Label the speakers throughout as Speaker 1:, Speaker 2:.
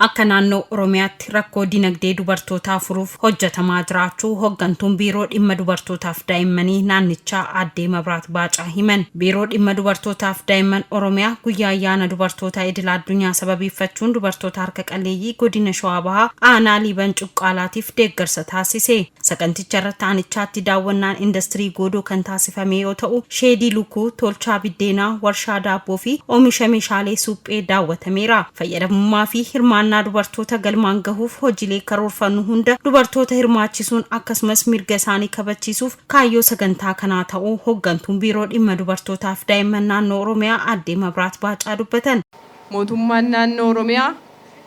Speaker 1: Akka naannoo Oromiyaatti rakkoo dinagdee dubartootaa furuuf hojjetamaa jiraachuu hoggantuun Biiroo Dhimma Dubartootaaf Daa'immanii naannichaa Aaddee Mabraat Baacaa himan. Biiroo Dhimma Dubartootaaf Daa'imman Oromiyaa guyyaa ayyaana dubartootaa idila addunyaa sababeeffachuun dubartoota harka qalleeyyii godina Shawaa Bahaa aanaa Liiban Cuqqaalaatiif deeggarsa taasise. Saganticha irratti aanichaatti daawwannaan indastirii Goodoo kan taasifame yoo ta'u, sheedii lukkuu, tolchaa biddeenaa, warshaa daabboo fi oomisha meeshaalee suuphee daawwatameera. Fayyadamummaa fi hirmaannaa dubartoota galmaan gahuuf hojiilee karoorfannu hunda dubartoota hirmaachisuun akkasumas mirga isaanii kabachiisuuf kaayyoo sagantaa kanaa ta'uu hoggantuun Biiroo Dhimma Dubartootaaf Daa'imman Naannoo Oromiyaa Aaddee Mabraat Baacaa dubbatan.
Speaker 2: Mootummaan Naannoo Oromiyaa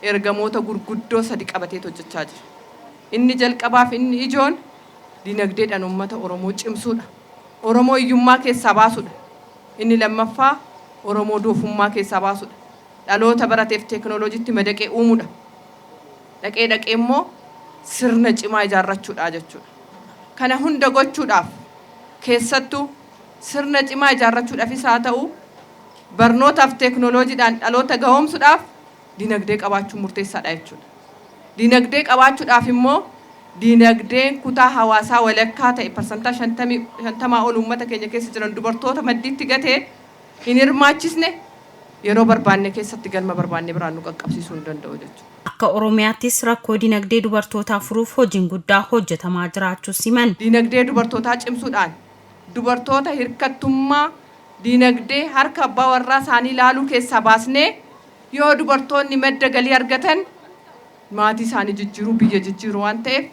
Speaker 2: ergamoota gurguddoo sadi qabateet hojjechaa jira. Inni jalqabaaf inni ijoon dinagdeedhaan uummata Oromoo cimsuudha. Oromoo hiyyummaa keessaa baasuudha. Inni lammaffaa Oromoo doofummaa keessaa baasuudha. Dhaloota barateef teekinooloojiitti madaqee uumuudha. Dhaqee dhaqee immoo sirna cimaa ijaarrachuudha jechuudha. Kana hunda gochuudhaaf keessattuu sirna cimaa ijaarrachuudhaafis haa ta'u barnootaaf teekinooloojiidhaan dhaloota gahoomsuudhaaf dinagdee qabaachuun murteessaadha jechuudha. Dinagdee qabaachuudhaaf immoo dinagdeen kutaa hawaasaa walakkaa ta'e parsantaa 50 ol uummata keenya keessa jiran dubartoota maddiitti gatee hin hirmaachisne yeroo barbaanne keessatti galma barbaanne biraan nu qaqqabsiisuu hin danda'u jechuudha.
Speaker 1: Akka Oromiyaattis rakkoo dinagdee dubartootaa furuuf hojiin guddaa hojjetamaa jiraachuus himan.
Speaker 2: Dinagdee dubartootaa cimsuudhaan dubartoota hirkattummaa dinagdee harka abbaa warraa isaanii ilaaluu keessaa baasnee yoo dubartoonni madda galii argatan maatii isaanii jijjiiruu biyya jijjiiruu waan ta'eef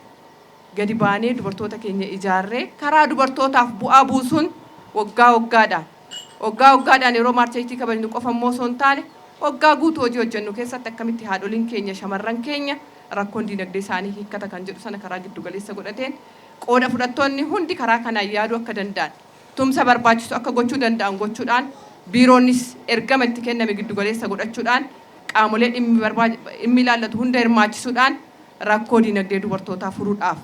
Speaker 2: gadi baanee dubartoota keenya ijaarree karaa dubartootaaf bu'aa buusuun waggaa waggaadhaan waggaa waggaadhaan yeroo maarcheetii kabajnu qofa immoo osoo hin taane waggaa guutuu hojii hojjennu keessatti akkamitti haadholiin keenya shamarran keenya rakkoon dinagdee isaanii hiikkata kan jedhu sana karaa giddugaleessa godhateen qooda fudhattoonni hundi karaa kanaan yaaduu akka danda'an tumsa barbaachisu akka gochuu danda'an gochuudhaan biiroonnis ergama itti kenname giddugaleessa godhachuudhaan qaamolee dhimmi ilaallatu hunda hirmaachisuudhaan rakkoo dinagdee dubartootaa furuudhaaf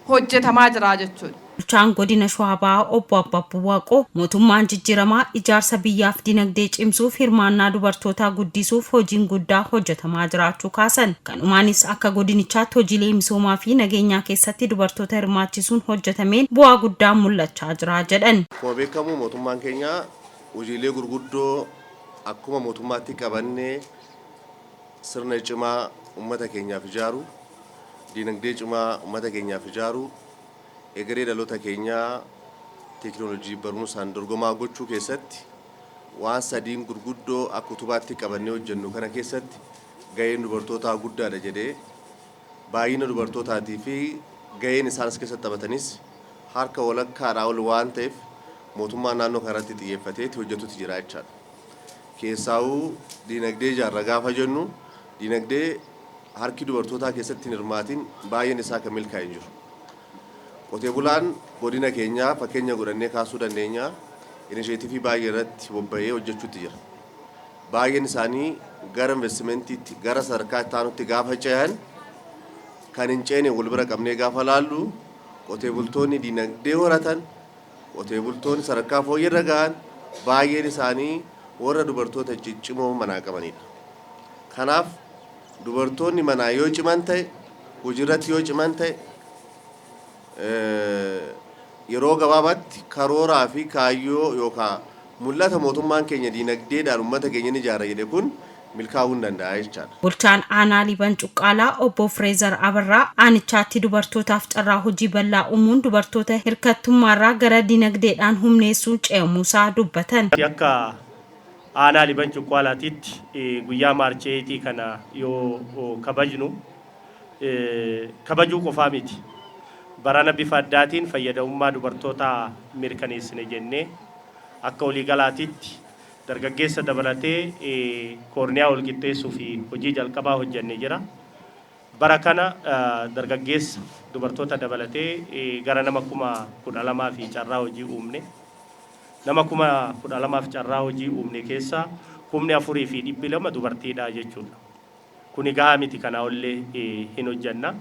Speaker 2: hojjetamaa jira jechuudha.
Speaker 1: Bulchaan godina Shawaa Bahaa Obbo Abbaabbuu Waaqoo mootummaan jijjiiramaa ijaarsa biyyaaf dinagdee cimsuuf hirmaannaa dubartootaa guddisuuf hojiin guddaa hojjetamaa jiraachuu kaasan. Kanumaanis akka godinichaatti hojiilee misoomaa fi nageenyaa keessatti dubartoota hirmaachisuun hojjetameen bu'aa guddaan mul'achaa jira jedhan.
Speaker 3: Akkuma beekamu mootummaan keenya hojiilee gurguddoo akkuma mootummaatti qabannee sirna cimaa uummata keenyaaf ijaaru, dinagdee cimaa uummata keenyaaf ijaaru, egeree dhaloota keenyaa teekinooloojii barumsaan dorgomaa gochuu keessatti waan sadiin gurguddoo akka utubaatti qabannee hojjennu kana keessatti gaheen dubartootaa guddaadha jedhee baay'ina dubartootaatii fi gaheen isaan as keessatti taphatanis harka walakkaadhaa ol waan ta'eef mootummaan naannoo kanarratti xiyyeeffatee hojjetutti jira jechaadha. Keessaawuu dinagdee ijaarra gaafa jennu dinagdee harki dubartootaa keessatti hin hirmaatin baay'een isaa kan milkaa'e hin jiru. Qotee bulaan godina keenyaa fakkeenya godhannee kaasuu dandeenya. Inisheetifii baay'ee irratti bobba'ee hojjechuutti jira. Baay'een isaanii gara investimentiitti gara sadarkaa itti aanutti gaafa ce'an kan hin ceene wal bira qabnee gaafa laallu qotee bultoonni dinagdee horatan qotee bultoonni sadarkaa fooyyee ga'an baay'een isaanii warra dubartoota ciccimoo manaa qabanidha. Kanaaf dubartoonni manaa yoo ciman ta'e hojiirratti yoo ciman ta'e yeroo gabaabaatti karooraa fi kaayyoo yookaan mul'ata mootummaan keenya dinagdeedhaan uummata keenya ni ijaara jedhe kun milkaa'uu hin danda'a jechaadha.
Speaker 1: Bulchaan aanaa Liiban Cuqqaalaa obbo Fireezer Abarraa aanichaatti dubartootaaf carraa hojii bal'aa uumuun dubartoota hirkattummaarraa gara dinagdeedhaan humneessuun ce'amuusaa dubbatan.
Speaker 4: Akka aanaa Liiban Cuqqaalaatitti guyyaa maarcheetii kana yoo kabajnu kabajuu qofaa miti. Barana bifa addaatiin fayyadamummaa dubartootaa mirkaneessine jennee akka waliigalaatitti dargaggeessa dabalatee koorniyaa wal qixxeessuu fi hojii jalqabaa hojjenne jira. Bara kana dargaggeessa dubartoota dabalatee gara nama 12,000 fi carraa hojii uumne. Nama 12,000 carraa hojii uumne keessaa 4,200 dubartiidha jechuudha. Kuni gahaa miti, kanaa ollee hin hojjanna.